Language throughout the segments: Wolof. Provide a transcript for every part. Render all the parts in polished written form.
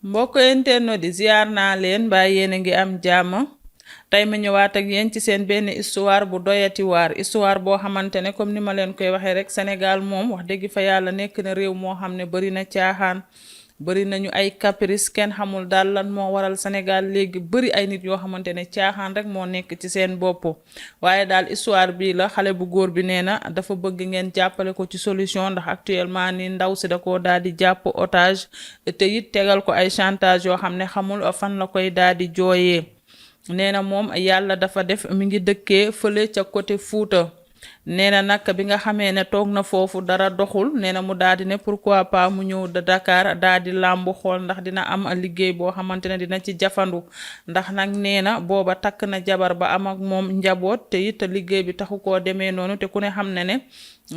mbokk internet di ziar naa leen mbaa yéen a ngi am jàmm tey ma ñëwaat ak yéen ci seen benn histoire bu doyati waar histoire boo xamante ne comme ni ma leen koy waxee rek Sénégal moom wax dëgg fa yàlla nekk na réew moo xam ne bari na caaxaan bari nañu ay caprice kenn xamul daal lan moo waral Sénégal léegi bari ay nit yoo xamante ne caaxaan rek moo nekk ci seen bopp waaye daal histoire bii la xale bu góor bi nee na dafa bëgg ngeen jàppale ko ci solution ndax actuellement ni ndaw si da ko daal di jàpp otage te it tegal ko ay chantage yoo xam ne xamul fan la koy daal di jooyee nee na moom yàlla dafa def mi ngi dëkkee fële ca côté Fuuta nee na nag bi nga xamee ne toog na foofu dara doxul nee na mu daal di ne pourquoi pas mu ñëw de Dakar daal di làmbu xool ndax dina am liggéey boo xamante ne dina ci jafandu ndax nag nee na booba takk na jabar ba am ak moom njaboot te it liggéey bi taxu koo demee noonu te ku ne xam ne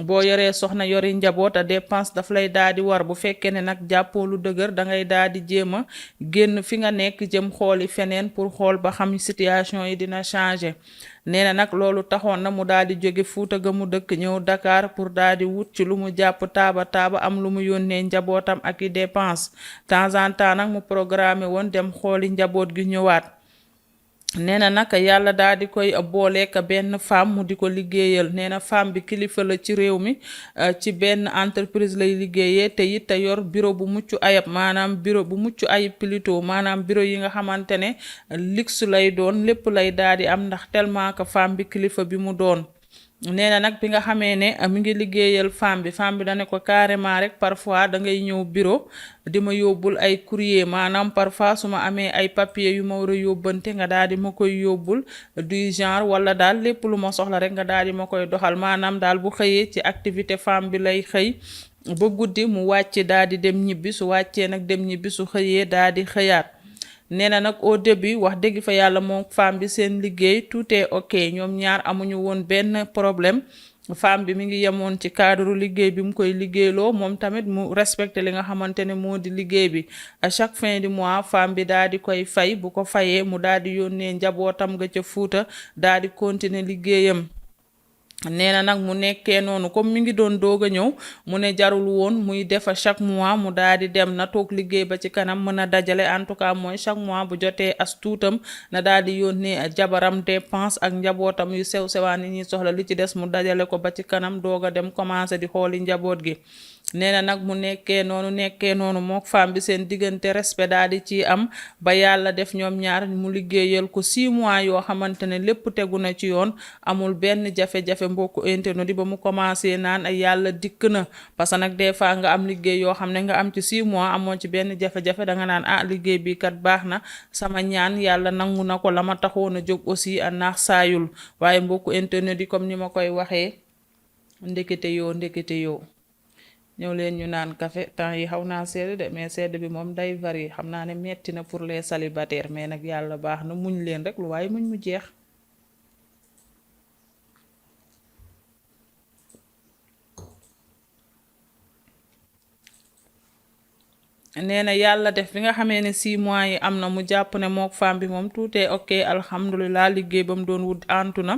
boo yoree soxna yori njaboot a dépense daf lay daal di war bu fekkee ne nag jàppoo lu dëgër da ngay daal di jéem a génn fi nga nekk jëm xooli feneen pour xool ba xam situation yi dina changer nee na nag loolu taxoon na mu daal di jóge Fuuta ga mu dëkk ñëw Dakar pour daal di wut ci lu mu jàpp taaba am lu mu yónnee njabootam ak i dépense temps en temps nag mu programmé woon dem xooli njaboot gi ñëwaat nee na nag yàlla daal di koy booleek benn femme mu di ko liggéeyal nee na femme bi kilifa la ci réew mi ci benn entreprise lay liggéeyee te it te yor bureau bu mucc ayib maanaam bureau bu mucc ayib plutôt maanaam bureau yi nga xamante ne luxe lay doon lépp lay daal di am ndax tellement que femme bi kilifa bi mu doon. nee na nag bi nga xamee ne mi ngi liggéeyal femme bi dane ko carrément rek parfois da ngay ñëw bureau di ma yóbbul ay courrier maanaam parfois su ma amee ay papier yu ma war a yóbbante nga daal di ma koy yóbbul du genre wala daal lépp lu ma soxla rek nga daal di ma koy doxal maanaam daal bu xëyee ci activité femme bi lay xëy ba guddi mu wàcc daal di dem ñibbi su wàccee nag dem ñibbi su xëyee daal di xëyaat nee na nag au début wax dëgg fa yàlla moom femme bi seen liggéey tout est ok ñoom ñaar amuñu woon benn problème femme bi mi ngi yemoon ci cadre liggéey bi mu koy liggéeyloo moom tamit mu respecté li nga xamante ne moo di liggéey bi à chaque fin du mois femme bi daal di koy fay bu ko fayee mu daal di yónnee njabootam nga ca Fuuta daal di continuer liggéeyam. nee na nag mu nekkee noonu comme mi ngi doon doog a ñëw mu ne jarul woon muy defa chaque mois mu daal di dem na toog liggéey ba ci kanam mën a dajale en tout cas mooy chaque mois bu jotee as tuutam na daal di yónnee jabaram dépense ak njabootam yu sew sewaan yi ñuy soxla li ci des mu dajale ko ba ci kanam doog a dem commencé di xooli njaboot gi. nee na nag mu nekkee noonu mook femme bi seen diggante respect daal di ci am ba yàlla def ñoom ñaar mu liggéeyal ko 6 mois yoo xamante ne lépp tegu na ci yoon amul benn jafe-jafe mbokku internet di ba mu commencé naan ay yàlla dikk na parce que nag des fois nga am liggéey yoo xam ne nga am ci 6 mois amoo ci benn jafe-jafe danga naan liggéey bi kat baax na sama ñaan yàlla nangu na ko la ma taxoon a jóg aussi a naax saayul waaye mbokku internet yi comme ni ma koy waxee ndekete yoo ñëw leen ñu naan café temps yi xaw naa sedd de mais sedd bi moom day vari xam naa ne metti na pour les célibataires mais nag yàlla baax na muñ leen rek lu waaye muñ mu jeex. nee na yàlla def bi nga xamee ne 6 mois yi am na mu jàpp ne mook femme bi moom tout est ok alhamdulilah liggéey ba mu doon wut antu na.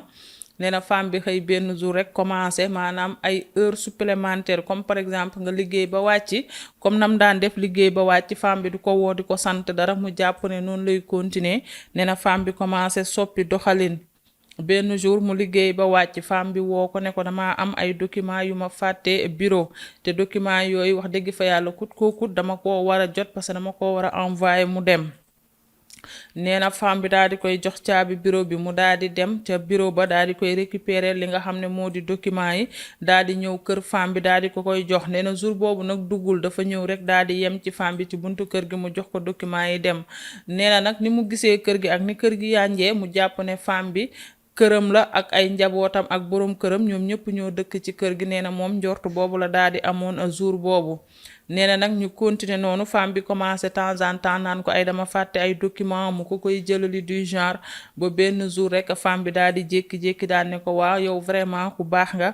nee na femme bi xëy benn jour rek commencé maanaam ay heures supplémentaires comme par exemple nga liggéey ba wàcc comme nam daan def liggéey ba wàcc femme bi du ko woo di ko sant dara mu jàpp ne noonu lay continuer nee na femme bi commencé soppi doxalin benn jour mu liggéey ba wàcc femme bi woo ko ne ko dama am ay documents yu ma fàtte bureau te documents yooyu wax dëgg fa yàlla kut ko kut dama ko war a jot parce que dama ko war a envoyer mu dem. nee na femme bi daal di koy jox caabi bureau bi mu daal di dem ca bureau ba daal di koy récupérer li nga xam ne moo di document yi daal di ñëw kër femme bi daal di ko koy jox nee na jour boobu nag duggul dafa ñëw rek daal di yem ci femme bi ci buntu kër gi mu jox ko document yi dem nee na nag ni mu gisee kër gi ak ni kër gi yànjee mu jàpp ne femme bi këram la ak ay njabootam ak borom këram ñoom ñëpp ñoo dëkk ci kër gi nee na moom njortu boobu la daal di amoon jour boobu. nee na nag ñu continuer noonu femme bi commencé temps en temps naan ko ay dama fàtte ay document mu ko koy jëlali du genre ba benn jour rek femme bi daal di jékki-jékki daal ne ko waaw yow vraiment ku baax nga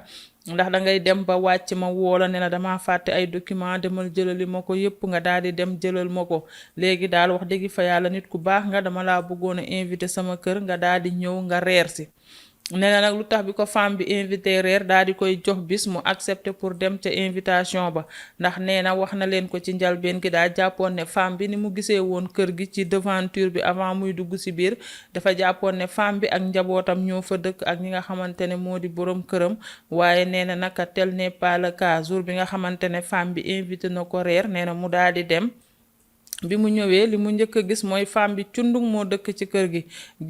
ndax da ngay dem ba wàcc ma woola ne la dama fàtte ay document demal jëlali ma ko yépp nga daal di dem jëlal ma ko léegi daal wax dëgg fa yàlla nit ku baax nga dama laa bëggoon a invité sama kër nga daal di ñëw nga reer si nee na nag lu tax bi ko femme bi invité reer daal di koy jox bis mu accepté pour dem ca invitation ba ndax nee na wax na leen ko ci njalbeen gi daa jàppoon ne femme bi ni mu gisee woon kër gi ci devanture bi avant muy dugg ci biir dafa jàppoon ne femme bi ak njabootam ñoo fa dëkk ak ñi nga xamante ne moo di boroom këram waaye nee na naka tel n'est pas le cas jour bi nga xamante ne femme bi invité na ko reer nee na mu daal di dem. bi mu ñëwee li mu njëkk a gis mooy femme bi cundung moo dëkk ci kër gi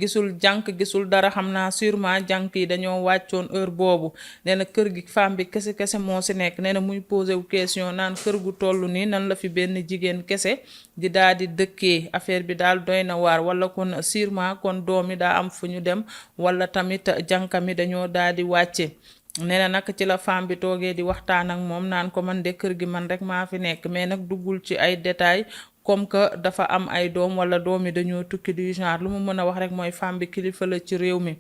gisul jànk gisul dara xam naa sûrement jànk yi dañoo wàccoon heure boobu nee na kër gi femme bi kese kese moo si nekk nee na muy posé wu question naan kër gu toll nii nan la fi benn jigéen kese di daal di dëkkee affaire bi daal doy na waar wala kon sûrement kon doom yi daa am fu ñu dem wala tamit jànkam yi dañoo daal di wàcce nee na nag ci la femme bi toogee di waxtaan ak moom naan ko man de kër gi man rek maa fi nekk mais nag duggul ci ay détails comme que dafa am ay doom wala doom yi dañoo tukki du genre lu mu mën a wax rek mooy femme bi kilifa la ci réew mi.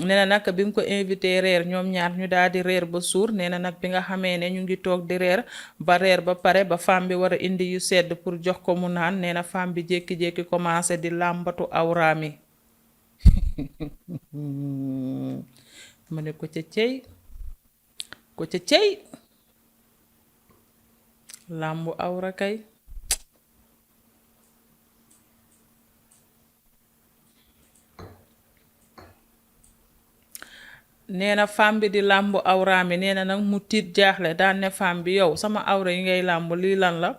nee na nag bi mu ko invité reer ñoom ñaar ñu daal di reer ba suur nee na nag bi nga xamee ne ñu ngi toog di reer ba pare ba femme bi war a indi yu sedd pour jox ko mu naan nee na femme bi jékki-jékki commencé di làmbatu awraam yi ma ne ko ca cey làmbu awra kay. nee na femme bi di làmbu awraam yi nee na nag mu tiit jaaxle daan ne femme bi yow sama awra yi ngay làmb lii lan la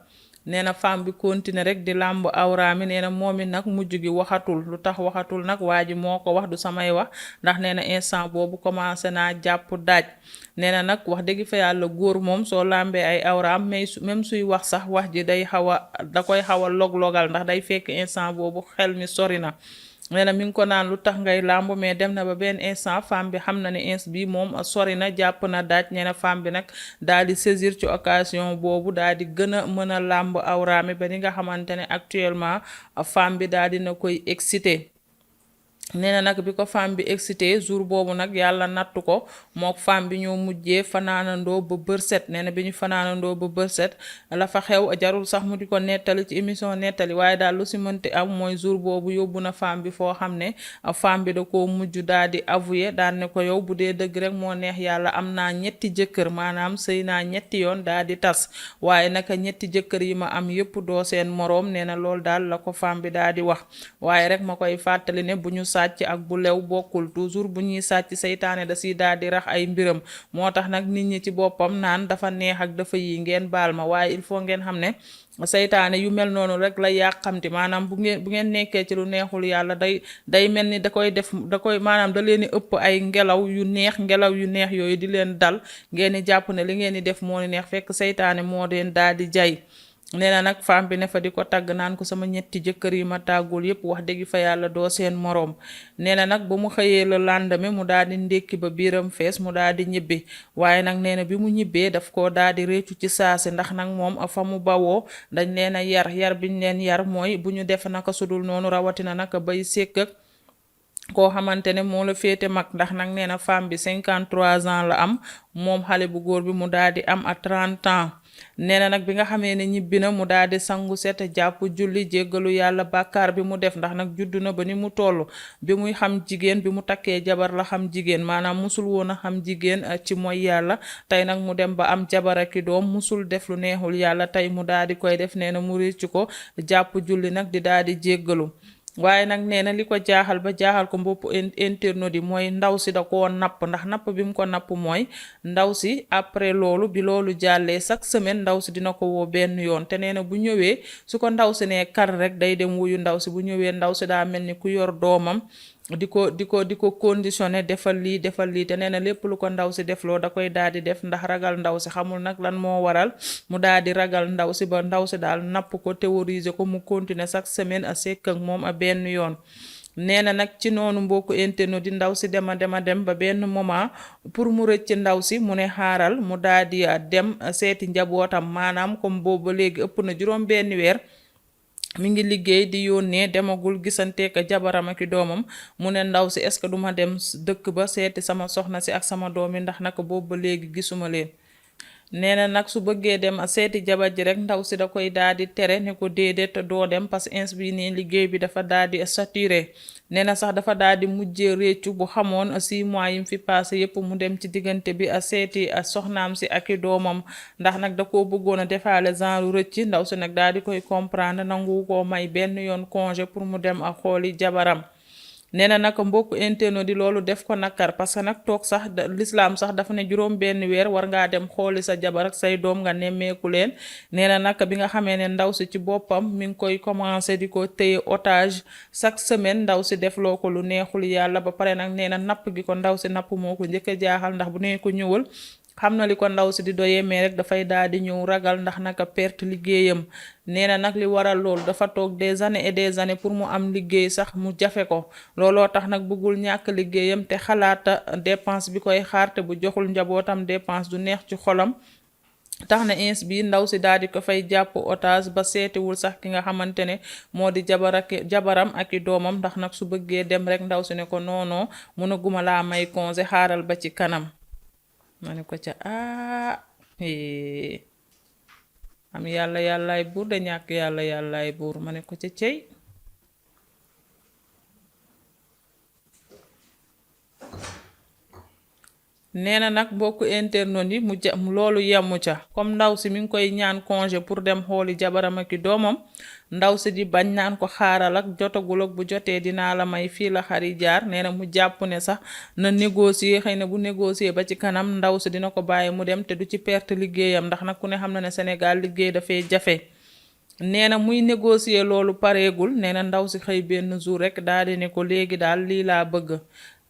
nee na femme bi continuer rek di làmbu awraam yi nee na moom it nag mujj gi waxatul lu tax waxatul nag waa ji moo ko wax du samay wax ndax nee na instant boobu commencé naa jàpp daaj nee na nag wax dëgg fa yàlla góor moom soo làmbee ay awraam mais même suy wax sax wax ji day da koy xaw a log-logal ndax day fekk instant boobu xel mi sori na. nee na mi ngi ko naan lu tax ngay làmb mais dem na ba benn instant femme bi xam na ne ins bi moom sori na jàpp na daaj nee na femme bi nag daal di saisir ci occasion boobu daal di gën a mën a làmb awraami ba ni nga xamante ne actuellement femme bi daal dina koy excité. nee na nag bi ko femme bi excité jour boobu nag yàlla nattu ko mook femme bi ñoo mujjee fanaanandoo ba bërset nee na bi ñu fanaanandoo ba bërset la fa xew jarul sax mu di ko nettali ci émission nettali waaye daal lu si mënti am mooy jour boobu yóbbu na femme bi foo xam ne femme bi da koo mujj daal di avouer daal ne ko yow bu dee dëgg rek moo neex yàlla am naa ñetti jëkkër maanaam sëy naa ñetti yoon daal di tas waaye naka ñetti jëkkër yi ma am yépp doo seen moroom nee na loolu daal la ko femme bi daal di wax waaye rek ma koy fàttali ne bu ñu sàcc ak bu lew bokkul toujours bu ñuy sàcc seytaane da siy daal di rax ay mbiram moo tax nag nit ñi ci boppam naan dafa neex ak dafa yi ngeen baal ma waaye il faut ngeen xam ne seytaane yu mel noonu rek la yàqamti maanaam bu ngeen nekkee ci lu neexul yàlla day mel ni da koy maanaam da leen di ëpp ay ngelaw yu neex yooyu di leen dal ngeen di jàpp ne li ngeen di def moo ni neex fekk seytaane moo leen daal di jay nee na nag femme bi ne fa di ko tagg naan ko sama ñetti jëkkër yi ma tàggul yépp wax dëgg fa yàlla doo seen moroom nee na nag ba mu xëyee la lendemain mu daal di ndékki ba biiram fees mu daal di ñibbi waaye nag nee na bi mu ñibbee daf ko daal di réccu ci saasi ndax nag moom fa mu bawoo dañ leen a yar biñ leen yar mooy bu ñu def naka sudul noonu rawatina naka bay sekk ak koo xamante ne moo la féete mag ndax nag nee na femme bi 53 ans la am moom xale bu góor bi mu daal di am à 30 ans nee na nag bi nga xamee ne ñibbi na mu daal di sangu set jàpp julli jéggalu yàlla bàkkaar bi mu def ndax nag juddu na ba ni mu toll bi muy xam jigéen bi mu takkee jabar la xam jigéen maanaam musul woon a xam jigéen ci mooy yàlla tey nag mu dem ba am jabar ak i doom musul def lu neexul yàlla tey mu daal di koy def nee na mu réccu ko jàpp julli nag di daal di jéggalu waaye nag nee na li ko jaaxal ba jaaxal ko mbopp internaute yi mooy ndaw si da koo napp ndax napp bi mu ko napp mooy ndaw si après loolu bi loolu jàllee chaque semaine ndaw si dina ko woo benn yoon te nee na bu ñëwee su ko ndaw si nee kar rek day dem wuyu ndaw si bu ñëwee ndaw si daa mel ni ku yor doomam di ko conditionné defal lii te nee na lépp lu ko ndaw si defloo da koy daal di def ndax ragal ndaw si xamul nag lan moo waral mu daal di ragal ndaw si ba ndaw si daal napp ko théoriser ko mu continuer chaque semaine a sekk ak moom a benn yoon nee na nag ci noonu mbokku internet di ndaw si dem ba benn moment pour mu rëcc ndaw si mu ne xaaral mu daal di dem seeti njabootam maanaam comme boobu ba léegi ëpp na juróom benn weer mi ngi liggéey di yónnee demagul gisanteek jabaram ak doomam mu ne ndaw si est-ce que duma dem dëkk ba seeti sama soxna si ak sama doom yi ndax naka boobu ba léegi gisuma leen nee na nag su bëggee dem a seeti jabar ji rek ndaw si da koy daal di tere ne ko déedéet doo dem parce que ins bi nii liggéey bi dafa daal di saturé nee na sax dafa daal di mujjee réccu bu xamoon 6 mois yim fi passé yépp mu dem ci diggante bi a seeti a soxnaam si ak i doomam ndax nag da koo bëggoon a defaale genre rëcc ndaw si nag daal di koy comprendre nangu koo may benn yoon congé pour mu dem ak xooli jabaram. nee na nag mbokku internet di loolu def ko nakar parce que nag toog sax lislaam sax dafa ne juróom benn weer war ngaa dem xooli sa jabar ak say doom nga nemmeeku leen nee na nag bi nga xamee ne ndaw si ci boppam mi ngi koy commencé di ko téye otage chaque semaine ndaw si defloo ko lu neexul yàlla ba pare nag nee na napp gi ko ndaw si napp moo ko njëkk a jaaxal ndax bu nee ko ñëwul xam na li ko ndaw si di doyee mais rek dafay daal di ñëw ragal ndax naka perte liggéeyam nee na nag li waral loolu dafa toog des années et des années pour mu am liggéey sax mu jafe ko looloo tax nag bëggul ñàkk liggéeyam te xalaata dépense bi koy xaar te bu joxul njabootam dépense du neex ci xolam tax na ins bi ndaw si daal di ko fay jàpp otage ba seetiwul sax ki nga xamante ne moo di jabaram ak i doomam ndax nag su bëggee dem rek ndaw si ne ko noonoo mun a guma laa may congé xaaral ba ci kanam ma ne ko ca am yàlla yàllaay buur de ñàkk yàlla yàllaay buur ma ne ko ca cey nee na nag mbokku internet yi mu loolu yemu ca comme ndaw si mi ngi koy ñaan congé pour dem xooli jabaram ak i doomam ndaw si di bañ naan ko xaaral ak jotagul ak bu jotee dinaa la may fii la xari jaar nee na mu jàpp ne sax na négocier xëy na bu négocier ba ci kanam ndaw si dina ko bàyyi mu dem te du ci perte liggéeyam ndax nag ku ne xam na ne Sénégal liggéey dafay jafe nee na muy négocier loolu pareegul nee na ndaw si xëy benn jour rek daal di ne ko léegi daal lii laa bëgg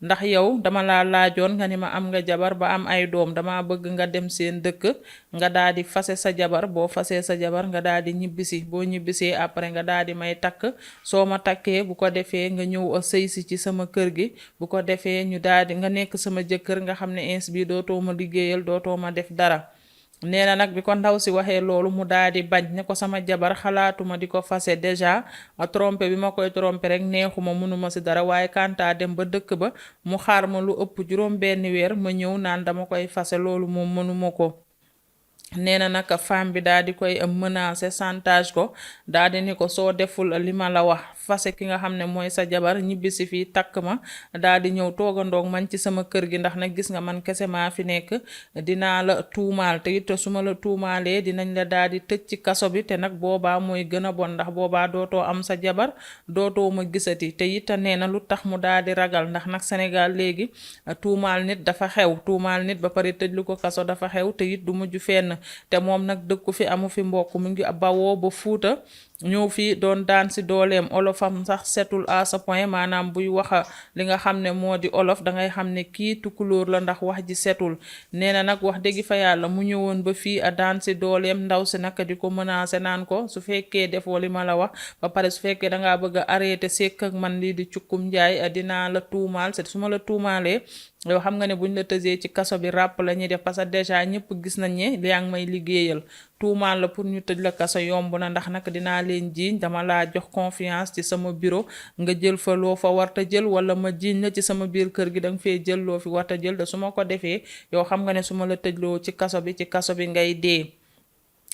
ndax yow dama laa laajoon nga ni ma am nga jabar ba am ay doom dama bëgg nga dem seen dëkk nga daal di fase sa jabar boo fasee sa jabar nga daal di ñibbisi boo ñibbisee après nga daal di may takk soo ma takkee bu ko defee nga ñëw a sëy si ci sama kër gi bu ko defee ñu daal di nga nekk sama jëkkër nga xam ne ins bi dootoo ma liggéeyal dootoo ma def dara nee na nag bi ko ndaw si waxee loolu mu daal di bañ ne ko sama jabar xalaatuma di ko fase déjà trompé bi ma koy trompé rek neexuma mënuma si dara waaye kantaa dem ba dëkk ba mu xaar ma lu ëpp juróom benn weer ma ñëw naan dama koy fase loolu moom mënuma ko nee na nag femme bi daal di koy menacer chantage ko daal di ni ko soo deful li ma la wax fase ki nga xam ne mooy sa jabar ñibbisi fii takk ma daal di ñëw toogandoog man ci sama kër gi ndax nag gis nga man kese maa fi nekk dinaa la tuumaal te it su ma la tuumaalee dinañ la daal di tëj ci kaso bi te nag boobaa mooy gën a bon ndax boobaa dootoo am sa jabar dootoo ma gisati te it nee na lu tax mu daal di ragal ndax nag Sénégal léegi tuumaal nit dafa xew tuumaal nit ba pare tëj lu ko kaso dafa xew te it du mujj fenn te moom nag dëkku fi amu fi mbokk mu ngi bawoo ba Fuuta ñëw fii doon daan si dooleem olofam sax setul à ce point maanaam buy waxa li nga xam ne moo di olof dangay xam ne kii tukulóor la ndax wax ji setul nee na nag wax dëgg fa yàlla mu ñëwoon ba fii a daan si dooleem ndaw si naka di ko menacé naan ko su fekkee defoo li ma la wax ba pare su fekkee dangaa bëgg a arrêté sekk ak man lii di cukkum njaay dinaa la tuumaal c'est su ma la tuumaalee yow xam nga ne buñ la tëjee ci kaso bi ràpp la ñuy def parce que déjà ñëpp gis nañ ne yaa ngi may liggéeyal tuumaal la pour ñu tëj la kaso yomb na ndax nag dinaa leen jiiñ dama laa jox confiance ci sama bureau nga jël fa loo fa warta jël wala ma jiiñ la ci sama biir kër gi danga fee jël loo fi warta jël te su ma ko defee yow xam nga ne su ma la tëjloo ci kaso bi ngay dee.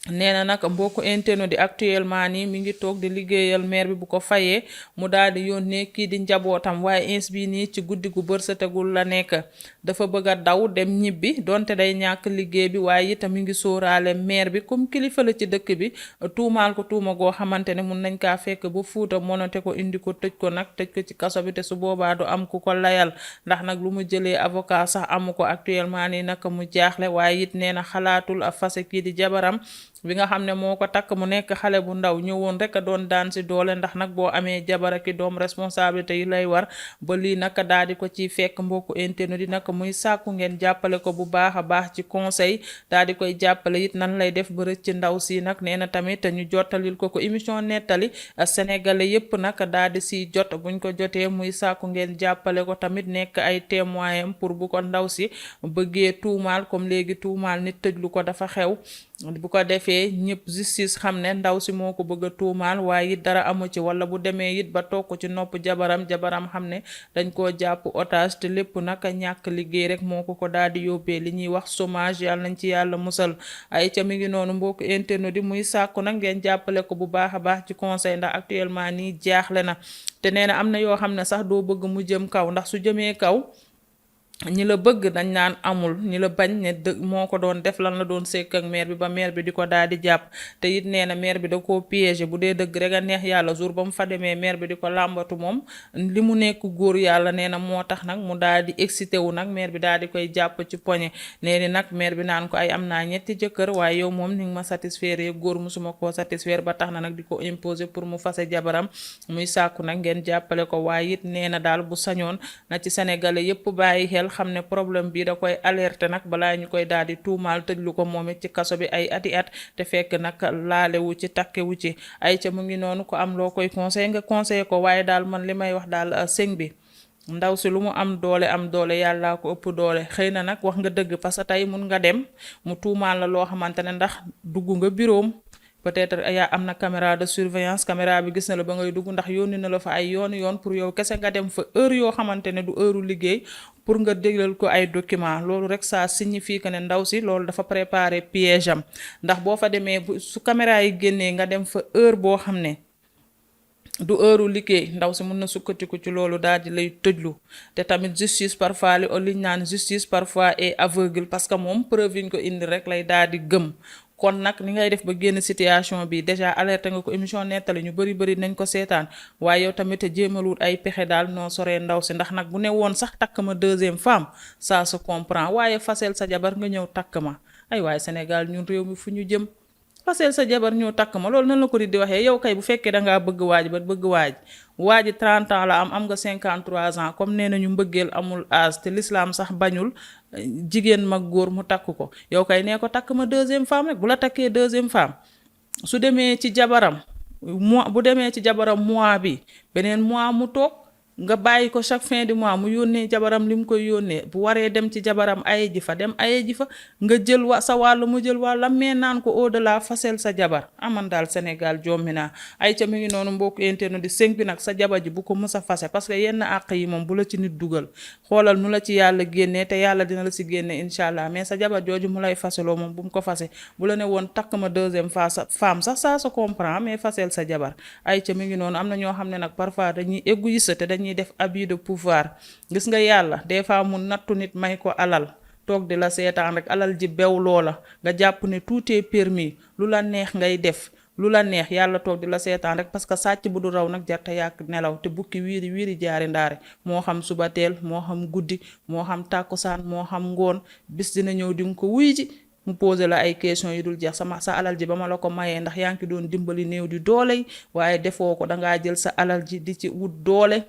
nee na nag mbokku internet di actuellement nii mi ngi toog di liggéeyal maire bi bu ko fayee mu daal di yónnee kii di njabootam waaye ins bi nii ci guddi gu bërsategul la nekk dafa bëgg a daw dem ñibbi donte day ñàkk liggéey bi waaye itam mi ngi sóoraale maire bi comme kilifa la ci dëkk bi tuumaal ko tuuma goo xamante ne mun nañ kaa fekk ba Fuuta monote ko indi ko tëj ko nag tëj ko ci kaso bi te su boobaa du am ku ko layal ndax nag lu mu jëlee avocat sax amu ko actuellement nii nag mu jaaxle waaye it nee na xalaatul a fase kii di jabaram bi nga xam ne moo ko takk mu nekk xale bu ndaw ñëwoon rek a doon daan si doole ndax nag boo amee jabar ak i doom responsabilité yi lay war ba lii nag daal di ko ciy fekk mbokku internet yi nag muy sàkku ngeen jàppale ko bu baax a baax ci conseil daal di koy jàppale it nan lay def ba rëcc ci ndaw si nag nee na tamit ñu jottalil ko émission nettali sénégalais yépp nag daal di siy jot buñ ko jotee muy sàkku ngeen jàppale ko tamit nekk ay témoin pour bu ko ndaw si bëggee tuumaal comme léegi tuumaal nit tëj lu ko dafa xew bu ko defee ñëpp justice xam ne ndaw si moo ko bëgg a tuumaal waaye it dara amu ci, wala bu demee it ba toog ko ci nopp jabaram xam ne dañ koo jàpp otage te lépp nag ñàkk liggéey rek moo ko daal di yóbbee li ñuy wax chômage. yàlla nañ ci yàlla musal. ay ca mi ngi noonu mbokk internet di muy sàkku nag ngeen jàppale ko bu baax a baax ci conseil, ndax actuellement nii jaaxle na te nee na am na yoo xam ne sax doo bëgg mu jëm kaw, ndax su jëmee kaw ñi la bëgg dañ naan amul, ñi la bañ ne moo ko doon def lan la doon sekk ak maire bi ba maire bi di ko daal di jàpp. te it nee na maire bi da koo piégé, bu dee dëgg rek a neex yàlla jour ba mu fa demee maire bi di ko làmbatu moom li mu nekk góor yàlla nee na moo tax nag mu daal di excité wu nag maire bi daal di koy jàpp ci poñe. nee ni nag maire bi naan ko ay am naa ñetti jëkkër waaye yow moom ni nga ma satisfaire góor musuma koo satisfaire, ba tax na nag di ko imposer pour mu fase jabaram. muy sàkku nag ngeen jàppale ko. waaye it nee na daal bu sañoon na ci sénégalais yépp bàyyi xel xam ne problème bi da koy alerter nag balaa ñu koy daal di tuumaal tëjlu ko moom it ci kaso bi ay ati at te fekk nag laalewu ci takkewu ci. ay ca mu ngi noonu ko am loo koy conseil nga conseil ko, waaye daal man li may wax daal sëñ bi ndaw si lu mu am doole yàllaa ko ëpp doole. xëy na nag wax nga dëgg parce que tey mun nga dem mu tuumaal la loo xamante ne ndax dugg nga biroom peut-être yaa am na caméra de surveillance, caméra bi gis na la ba ngay dugg, ndax yónni na la fa ay yoon pour yow kese nga dem fa heure yoo xamante ne du heure liggéey pour nga déglal ko ay document. loolu rek ça signifie que ne ndaw si loolu dafa préparer piège am, ndax boo fa demee su caméra yi génnee nga dem fa heure boo xam ne du heure liggéey, ndaw si mun na sukkatiku ci loolu daal di lay tëjlu. te tamit justice parfois liñ naan justice parfois est aveugle, parce que moom preuve yi ñu ko indi rek lay daal di gëm. kon nag ni ngay def ba génn situation bi déjà alerté nga ko émission nettali ñu bëri nañ ko seetaan, waaye yow tamit jéemaluwut ay pexe daal noo soree ndaw si, ndax nag bu ne woon sax takk ma deuxième femme ça se comprend, waaye fasel sa jabar nga ñëw takk ma. ay waaye Sénégal ñun réew mi fu ñu jëm, fasel sa jabar ñëw takk ma loolu nan la ko di waxee. yow kay bu fekkee dangaa bëgg waaj 30 ans la am nga 53 ans, comme nee nañu mbëggeel amul âge te l'islam sax bañul jigéen mag góor mu takk ko. yow kay nee ko takk ma deuxième femme rek. bu la takkee deuxième femme su demee ci jabaram mois bi beneen mois mu toog nga bàyyi ko chaque fin du mois mu yónnee jabaram li mu koy yónnee. bu waree dem ci jabaram aye ji fa nga jël sa wàll mu jël wàllam, mais naan ko au delà fasel sa jabar. aman daal Sénégal jommi naa. ay ca mi ngi noonu mbokk internet di sëñ bi nag sa jabar ji bu ko mës a fase, parce que yenn àq yi moom bu la ci nit dugal xoolal nu la ci yàlla génnee te yàlla dina la si génne incha allah. mais sa jabar jooju mu lay faseloo moom bu mu ko fase. bu la ne woon takk ma deuxième femme sax ça se comprend, mais fasel sa jabar. ay ca mi ngi noonu am na ñoo xam ne nag parfois dañuy égoïste te dañuy def abus de pouvoir. gis nga yàlla des fois mu nattu nit may ko alal toog di la seetaan rek alal ji bew loola nga jàpp ne tout est permis, lu la neex ngay def lu la neex, yàlla toog di la seetaan rek parce que sàcc bu du raw nag jarte yàq nelaw. te bukki wiiri jaari ndaare, moo xam suba teel moo xam guddi moo xam tàkkusaan moo xam ngoon, bis dina ñëw di nga ko wuy ji mu posé la ay question yu dul jeex. sa alal ji ba ma la ko mayee ndax yaa ngi doon dimbali néew di doole waaye defoo ko, dangaa jël sa alal ji di ci wut doole,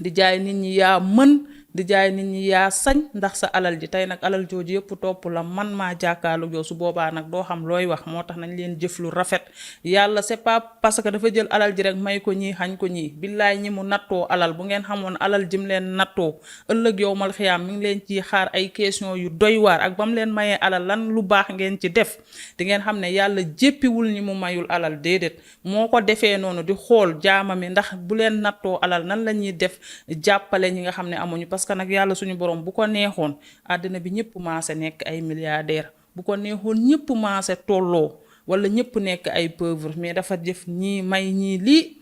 di jaay nit ñi yaa mën, di jaay nit ñi yaa sañ ndax sa alal ji. tey nag alal jooju yëpp topp la man maa jàkkaarlu yow, su boobaa nag doo xam looy wax. moo tax nañ leen jëf lu rafet. yàlla c'est pas parce que dafa jël alal ji rek may ko ñii xañ ko ñii. billaay ñi mu nattoo alal bu ngeen xamoon alal jim leen nattoo ëllëg yow mal xiyaam mi ngi leen ci xaar ay question yu doy waar. ak ba mu leen mayee alal lan lu baax ngeen ci def, di ngeen xam ne yàlla jéppiwul ñi mu mayul alal, déedéet moo ko defee noonu di xool jaamami ndax bu leen nattoo alal nan la ñuy def jàppale ñi nga xam ne amuñu. parce que nag yàlla suñu borom bu ko neexoon àddina bi ñëpp maase nekk ay milliardaire, bu ko neexoon ñëpp maase tolloo wala ñëpp nekk ay pauvre, mais dafa def ñii may ñii lii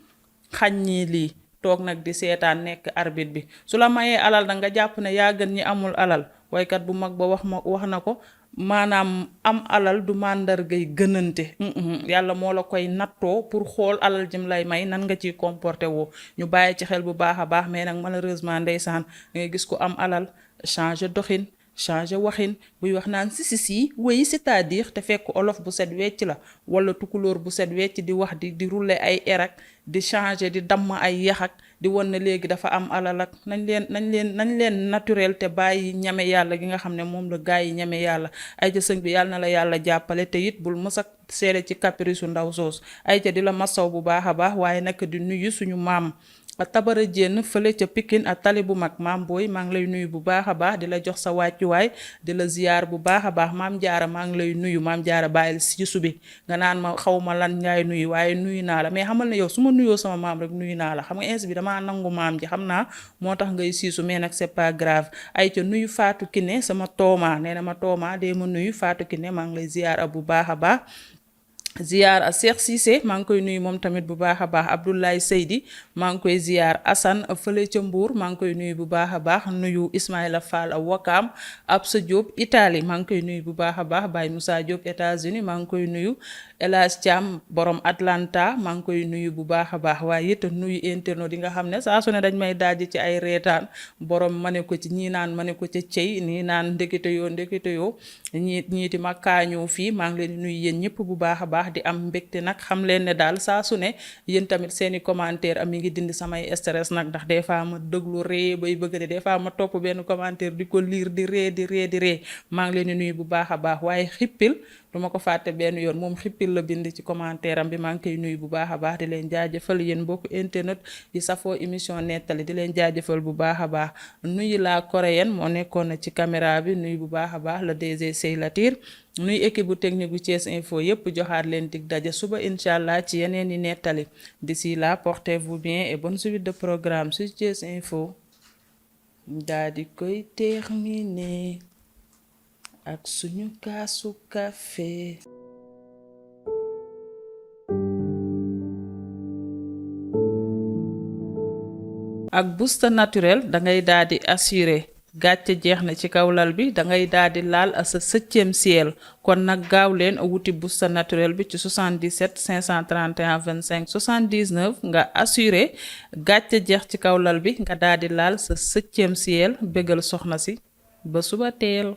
xañ ñii lii, toog nag di seetaan nekk arbitre bi. su la mayee alal da nga jàpp ne yaa gën ñi amul alal. waykat bu mag ba wax na ko, maanaam am alal du màndargay gënante. yàlla moo la koy nattoo pour xool alal jëm lay may nan nga ciy comporté woo. ñu bàyyi ci xel bu baax a baax. mais nag malheureusement ndeysaan ngay gis ko am alal changer doxin changer waxin, buy wax naan si wéy c'est-à-dire te fekk olof bu set wecc la wala tukulóor bu set wecc di wax di rouler ay erak di changer di damm ay yaxak di won ne léegi dafa am alal ak nañ leen naturel te bàyyi ñame yàlla gi nga xam ne moom la gaa yi ñame yàlla. ay ca sëñ bi yàlla na la yàlla jàppale te it bul mës a seede ci caprice su ndaw soos. ay ca di la masaw bu baax a baax, waaye nag di nuyu suñu maam Tabara Jéen fële ca Pikine ak tali bu mag maam booy maa ngi lay nuyu bu baax a baax di la jox sa wàccuwaay di la ziyaar bu baax a baax maam jaara maa ngi lay nuyu maam jaara bàyyil si subi nga naan ma xaw ma lan ngay nuyu waaye nuyu naa la mais xamal ne yow su ma nuyoo sama maam rek nuyu naa la xam nga ins bi damaa nangu maam ji xam naa moo tax ngay siisu mais nag c'est pas grave ay ca nuyu Fatou Kiné sama tooma nee na ma tooma dee ma nuyu Fatou Kiné maa ngi lay ziyaar bu baax a baax ziyaar a Cheikh Cissé maa ngi koy nuyu moom tamit bu baax a baax Abdoulaye Seydi maa ngi koy ziyaar Assane fële ca Mbour maa ngi koy nuyu bu baax a baax nuyu Ismaïla Fall Wakaam Absa Diop Italie maa ngi koy nuyu bu baax a baax Baye Moussa Diop États-Unis maa ngi koy nuyu El Hadj Thiam borom Atlanta maa ngi koy nuyu bu baax a baax waaye it nuyu internautes yi nga xam ne saa su ne dañ may dajji ci ay reetaan borom ma ne ko ci ñii naan ma ne ko ca cey nii naan ndekete yoo ñiiti ma kaañoo fii maa ngi leen di nuyu yéen ñëpp bu baax a baax di am mbégte nag xam leen ne daal saa su ne yéen tamit seeni commentaire am mi ngi dindi samay stress nag ndax des fois ma déglu ree bay bëgg de des fois ma topp benn commentaire di ko lire di ree maa ngi leen di nuyu bu baax a baax waaye xippil duma ko fàtte benn yoon moom xippil la bind ci commentaire am bi maa ngi koy nuyu bu baax a baax di leen jaajëfal yéen mbokku internet di safoo émission nettali di leen jaajëfal bu baax a baax nuyu la coréenne moo nekkoon na ci caméra bi nuyu bu baax a baax le DG Sey Latir nuy équipe bu technique bu Thiès Info yépp joxaat leen dig daje suba incha allah ci yeneen i nettali d'ici là portez-vous bien et bonne suite de programme sur Thiès Info daa di koy terminer ak suñu kaasu café ak booster naturel dangay daal di assurer gàcce jeex na ci kaw lal bi dangay daal di laal sa 7e ciel kon nag gaaw leen wuti booster naturel bi ci 77 531 25 79 nga assuré gàcce jeex ci kaw lal bi nga daal di laal sa 7e ciel bégal soxna si ba suba teel